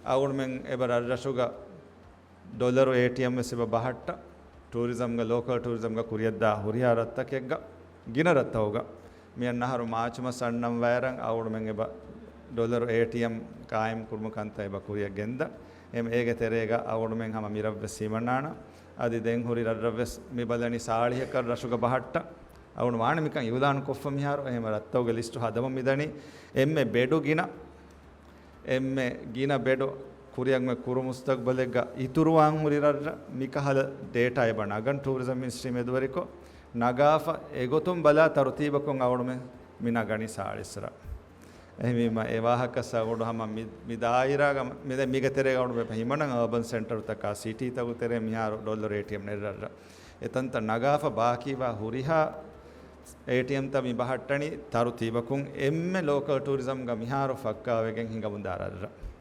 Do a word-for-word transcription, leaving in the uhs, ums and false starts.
އަޅުގަނޑުމެން އެބަ ރަށްރަށުގަ ޑޮލަރު އޭޓީއެމް ވެސް އެބަ ބަހައްޓާ، ޓޫރިޒަމްގަ، ލޯކަލް ޓޫރިޒަމްގަ ކުރިއަށްދާ ހުރިހާ ރަށްތަކެއްގަ، ގިނަ ރަށްތަކުގަ. މިއަންނަ އަހަރު މާޗު މަސް އަންނަން ވައިރަށް އަޅުގަނޑުމެން އެބަ ޑޮލަރު އޭޓީއެމް ޤާއިމް ކުރުމުގެ ކަންތައް އެބަ ކުރިއަށް ގެންދާ. އެމް އޭގެ ތެރޭގަ އަޅުގަނޑުމެން ހަމަ މިރަށްވެސް ހިމަނާނަން. އަދި ދެން ހުރި ރަށްރަށްވެސް މި ބަލަނީ ސާޅީހަކަށް ރަށުގަ ބަހައްޓާ. އަޅުގަނޑު ވާނެ މިކަން އިޢުލާން ކޮށްފަ މިހާރު. އެހެން ރަށްތަކުގެ ލިސްޓު ހަދަމުން މިދަނީ. އެންމެ ބެޑު ގިނަ އެންމެ ގިނަ ބެޑު ކުރިއަށް ކުރު މުސްތަޤްބަލެއްގަ އިތުރުވާން ހުރި ރަށްރަށް މިކަހަލަ ޑޭޓާ އެބަ ނަގަން ޓޫރިޒަމް މިނިސްޓްރީ މެދުވެރިކޮށް ނަގާފަ އެގޮތުން ބަލާ ތަރުތީބަކުން އަޅުގަނޑުމެން މި ނަގަނީ ސާޅީސް ރަށް. އެހެންވީމަ އެ ވާހަކަ ސަގުޑު ހަމަ މި، މި ދާއިރާގަ މި، މިގެ ތެރޭގަ އަޅުގަނޑު ހިމަނަން އާބަން ސެންޓަރުތަކާ ސިޓީތަކު ތެރޭ މިހާރު ޑޮލަރު އޭޓީއެމް ނެތް ރަށްރަށް. އެތަންތައް ނަގާފަ ބާކީވާ ހުރިހާ އޭޓީއެމްތައް މި ބަހައްޓަނީ ތަރުތީބަކުން އެންމެ ލޯކަލް ޓޫރިޒަމްގަ މިހާރު ފައްކާވެގެން ހިނގަމުންދާ ރަށްރަށް.